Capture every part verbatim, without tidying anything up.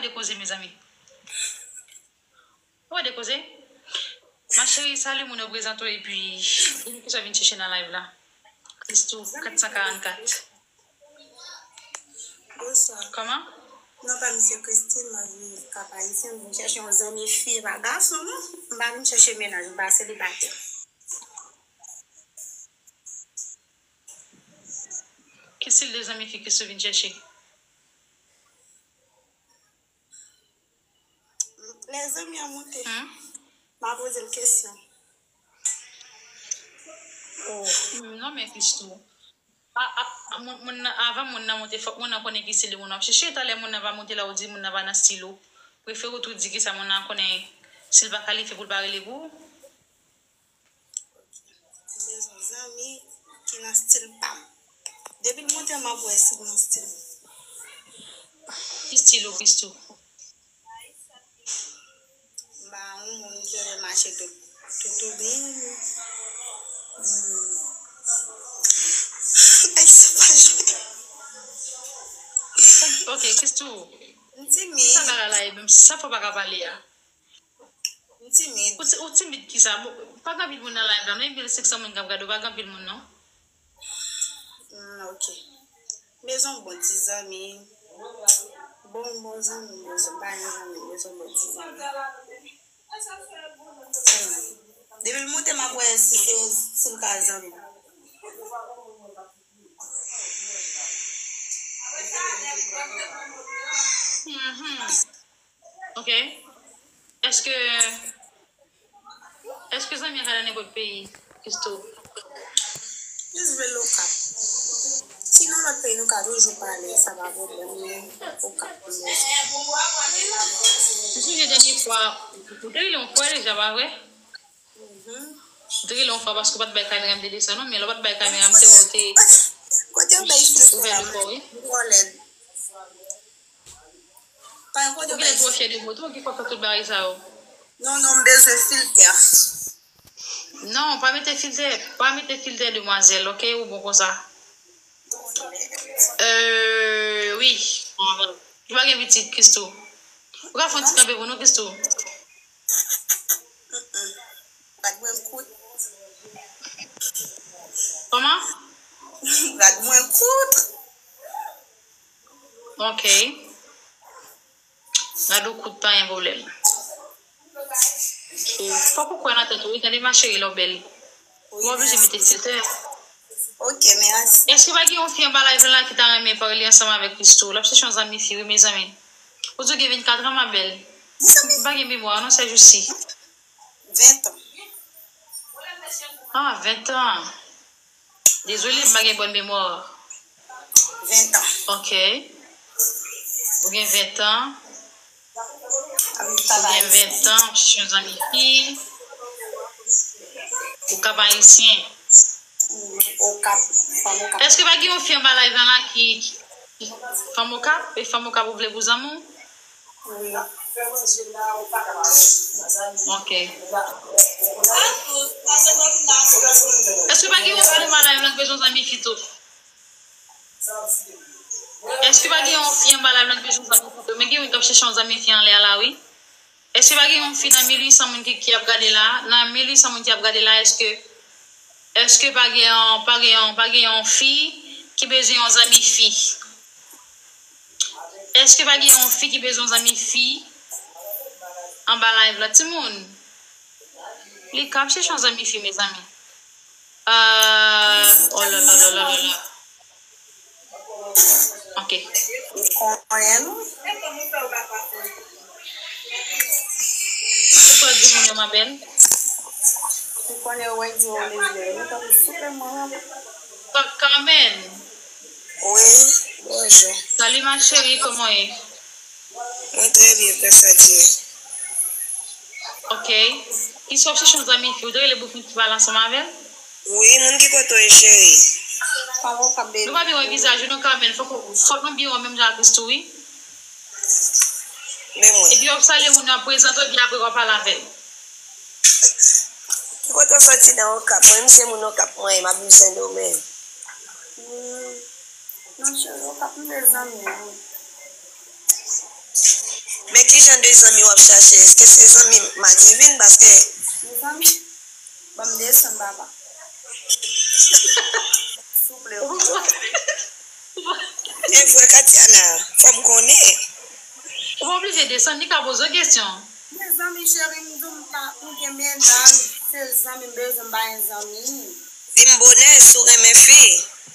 de koze, mezanmi. Ou wè de koze? Ma chérie, salut moun yo, prezante w epi di nou kisa w vin chèche nan live la. Christoo kat san karannkat. Bonswa. Kòman? Non, pa m se Christine, mwen vin Kap Ayisyen, mwen vin chèche yon zanmi fi, pa gason, non. M pa vin chèche mennaj, m pa selibatè. Ki stil de zanmi fi Christoo vin chèche? Lè zanmi an moute, hmm? M a poze l kesyon. Oh. Hmm, non, men Christoo. A, a, a, moun, moun nan, avan moun nan moute, fòk moun nan konnen ki stil de moun w ap chèche. Talè moun nan va moute la, ou di moun nan pa nan stil ou. Prefere w tou di kisa moun nan konnen, si l pa kalifye pou l pa rele pou ou. M bezwen zanmi ki nan stil pa m. Depi l moute, m ap wè si l nan stil m. Ki stil ou, Christoo? M pa yon moun ki renmen mache tout, tout, tout, hmm. Ay, se pa jwe. Ok, Christoo. M timid. Sa bagay la ye menm, sa fò pa ka pale a. M timid. Ou ti-, ou timid kisa? Bon, pa gen anpil moun nan live la, non, e pil senk san moun k ap gade w, pa gen anpil moun, non. Hmm, ok. M bezwen yon bon ti zanmi. Bon, bon zanmi, m bezwen, m pa gen zanmi, m bezwen yon bon ti zanmi. Hmm. Depi l moute, m ap wè si se, si l ka zanmi m. Mhm. Ok. Èske, èske zanmi an ka nan nenpòt peyi, Christoo? Jis vle l Okap. Sinon, lòt peyi, nou ka toujou pale, sa pa pwoblèm, men Okap, m bezwen. M sonje dènye fwa, ou te rele yon fwa deja, pa vre? Mhm. Ou te rele yon fwa paske ou pa t bay kamera m te desann, non, men lè w pa t bay kamera m te wè ou te Kote w bay filtè ouvè a, le kò, wi. Mwen twò lèd. Pa gen kote w bay filtè. Ou genlè twò fyè de moto, ou ki fè tout bagay sa yo. Non, non, m bezwen filtè. Non, pa mete filtè, pa mete filtè, demwazèl, ok? Ou bon konsa. Euh, wi. Ou pa gen pitit, Christoo. Ou ka fè yon ti kanpe pou nou, Christoo? Mm-mm. Rad mwen kout. Kòman? Rad mwen kout. Ok. Rad ou kout, pa gen pwoblèm. Fòk ou kwè nan tèt ou, wi, tande ma chérie, lè w bèl. Ou pa oblije mete filtè. Ok, mèsi. Èske pa gen yon fi anba live la ki ta renmen pale ansanm avèk Christoo? L ap chèche yon zanmi fi, wi, mezanmi. Ou di w gen vennkat an, ma belle. M pa gen memwa, non, sèjousi. Ven tan. Ah, ven tan. Dezole, m pa gen bòn memwa. Ven tan. Ok. Ou gen ven tan. Ou gen ven tan, w ap chèche yon zanmi fi. Ou Kap Ayisyen. Okap, fanm Okap. Èske pa gen yon fi anba live la ki, ki fanm Okap? E fanm Okap ou vle pou zanmi w? Wi. Ok. Èske pa gen yon fi anba live la ki bezwen zanmi fi tou? Èske pa gen yon fi anba live la ki bezwen zanmi fi tou? Men gen youn k ap chèche yon zanmi fi anlè a la, wi. Èske pa gen yon fi nan mil uit san moun ki, ki ap gade la? Nan mil uit san moun ki ap gade la, èske, èske pa gen yon, pa gen yon, pa gen yon fi ki bezwen yon zanmi fi? Èske pa gen yon fi ki bezwen yon zanmi fi anba live la? Timoun, li ka ap chèche yon zanmi fi, mezanmi. Euh, oh là là là là là là. Ok. Ou konnen nou? Ou kwè di moun yo, ma belle? Ou konnen ou wè di ou lezbyèn. Ou tankou souple mwen. Ka-, Carmen. Wi, bonjou. Salut ma chérie, kòman w ye? Mwen trè byen, gras a Dye. Ok. Kisa w ap chèche yon zanmi fi? Ou te rele pou fin ti pale ansanm avè l? Wi, moun ki kote w ye, cheri? Nou pa byen wè vizaj ou non, Carmen. Fòk, fòk nou byen wè menm jan ak Christoo, wi. Men mwen. Epi w ap salye moun nan, prezante w, epi apre w ap pale avè l. Ki kote w soti nan Okap? Mwen, m se moun Okap, mwen, m ap viv Sendomeng. Hmm. Non, cheri, Okap, m de zanmi, wi. Men ki jan de zanmi w ap chache? Èske se zanmi madivin? Paske. Mezanmi, ban m desann, papa. Souple. E vre, Katiana, fò m konnen. Ou pa oblije desann, li ka poze w kesyon. Mezanmi, cheri, m di w m pa, m gen mennaj, se zanmi m bezwen, m pa gen zanmi. Di m bonè, si w renmen fi.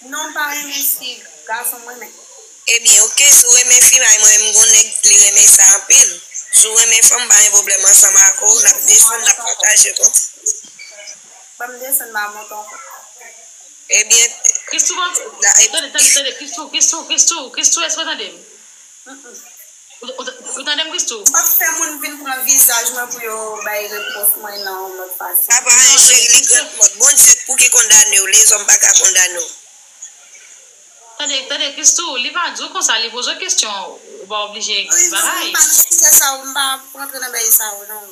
Non, m pa renmen fi, gason m renmen. Ebyen, oke, si w renmen fi, bay mwen, m gon nèg li renmen sa anpil. Si w renmen fanm, pa gen pwoblèm ansanm ak ou, n ap desann, n ap pataje konsa. Ban m desann, m a monte ankò. Ebyen, Christoo, tande, tande, tande, Christoo, Christoo, Christoo, Christoo, èske w tande m? Mm-mm. Ou, ou, ou tande m, Christoo? M p ap fè moun vin pran vizaj mwen pou yo bay repons mwen nan yon lòt fason. Sa pa anyen, cheri, li grandmòd. Bondye pou ki kondane w, lezòm pa ka kondane w. Tande, tande, Christoo, li pa di w konsa, li poze w kesyon, ou pa oblije bagay. M pa nan sijè sa yo, m pa ap rantre nan bagay sa yo, non.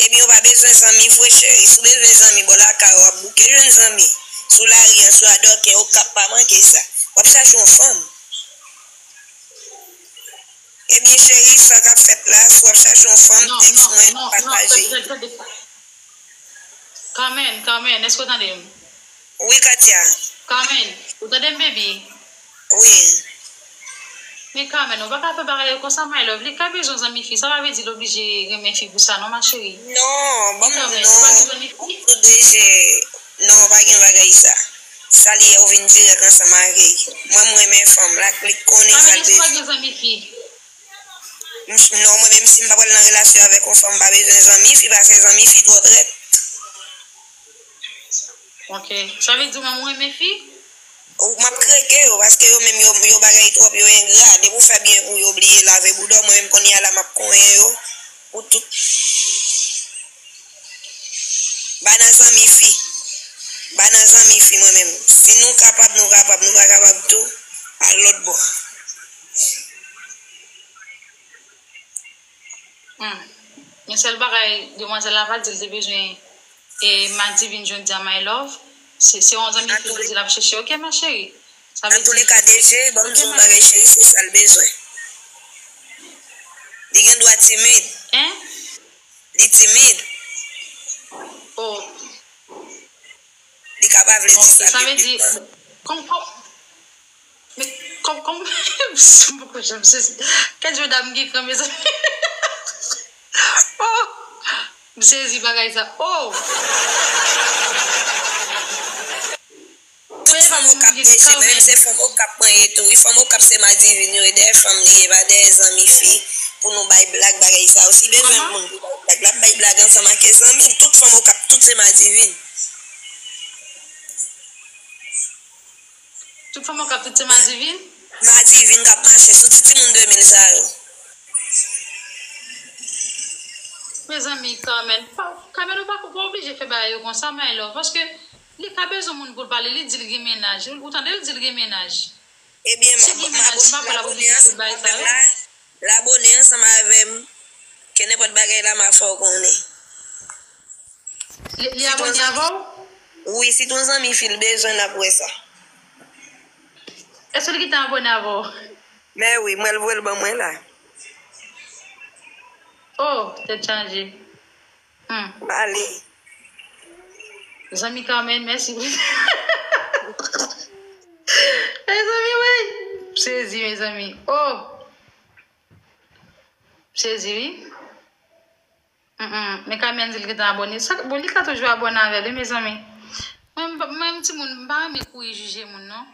Ebyen, ou pa bezwen zanmi vre, cheri. Si w bezwen zanmi bò lakay ou, w ap bouke jwenn zanmi. Sou lari an, sou adòken, Okap pa manke sa. W ap chache yon fanm. Ebyen, cheri, sa k ap fèt la, si w ap chache yon fanm, tèks mwen, pataje. Carmen, Carmen, èske w tande m? Wi, Katia. Carmen, ou tande m, baby? Wi. Men Carmen, ou pa ka fè bagay yo konsa, my love. Li ka bezwen zanmi fi. Sa pa vle di l oblije renmen fi pou sa, non, ma chérie. Non, ban m non. Ou pa gen zanmi fi? Ou deje. Non, pa gen bagay sa. Sa li ye, ou vin dirèk ansanm avè l. Mwen, m renmen fanm. Laklik konnen sa l bezwen. Carmen, èske w pa gen zanmi fi? M, non, mwen menm si m pa pral nan relasyon avèk yon fanm, m pa bezwen zanmi fi, paske zanmi fi twò trèt. Ok. Sa vle di w menm ou renmen fi? Ou, m ap kreke yo, paske yo menm yo, yo bagay twòp, yo engra. Depi w fè byen pou yo, bliye lave bouda w, mwen menm kounye a la m ap konyen yo pou tout. M pa nan zanmi fi. M pa nan zanmi fi mwen menm. Si nou kapab, nou kapab. Nou pa kapab tou, al lòt bò. Hmm. Yon sèl bagay, demwazèl la pa di l te bezwen e madivin jodi a, my love. Se, se yon zanmi fi l te di l ap chèche. Ok, ma chérie. Sa vle di. Antouleka, D J, ban m di w yon bagay, cheri, se sa l bezwen. Li gen dwa timid. Hein? Li timid. Oh. Li ka pa vle di sa. Ok, sa vle di, kòm, kòm, men kòm, kòm, m poko janm sezi. Kèt jodi a m gen kran, mezanmi. Oh! M sezi bagay sa. Oh! Tout fanm Okap, D J, mwen menm se fanm Okap mwen ye tou. Wi, fanm Okap se madivin yo ye, dèyè fanm li ye, pa dèyè zanmi fi pou nou bay blag, bagay sa yo. Si bezwen moun pou bay blag, l ap bay blag ansanm ak zanmi l. Tout fanm Okap, tout se madivin. Tout fanm Okap, tout se madivin? Madivin k ap mache sou ti timoun de mil sa yo. Mezanmi, Carmen, pa, Carmen, ou pa, ou pa oblije fè bagay yo konsa, my love, paske li ka bezwen moun pou l pale, li di l gen mennaj. Ou tande l di l gen mennaj. Ebyen, m ap, m ap, m ap abone ansanm avè l la. L abone ansanm avè m. Ke nenpòt bagay la, m a fè w konnen. Li, li abone avè w? Wi, si t yon zanmi fi l bezwen, n ap wè sa. Èske li gentan abone avè w? Men wi, mwen l voye l ban mwen la. Oh, tèt chaje. Hmm. Ale. Zanmi Carmen, mèsi. Mezanmi, wi. M sezi, mezanmi. Oh. M sezi, wi. Mm, mm. Men Carmen di l gentan abone. Sa, bon, li ka toujou abone avè l, wi, mezanmi. Mwen, mwen, mwen, timoun, m pa renmen kouri jije moun, non.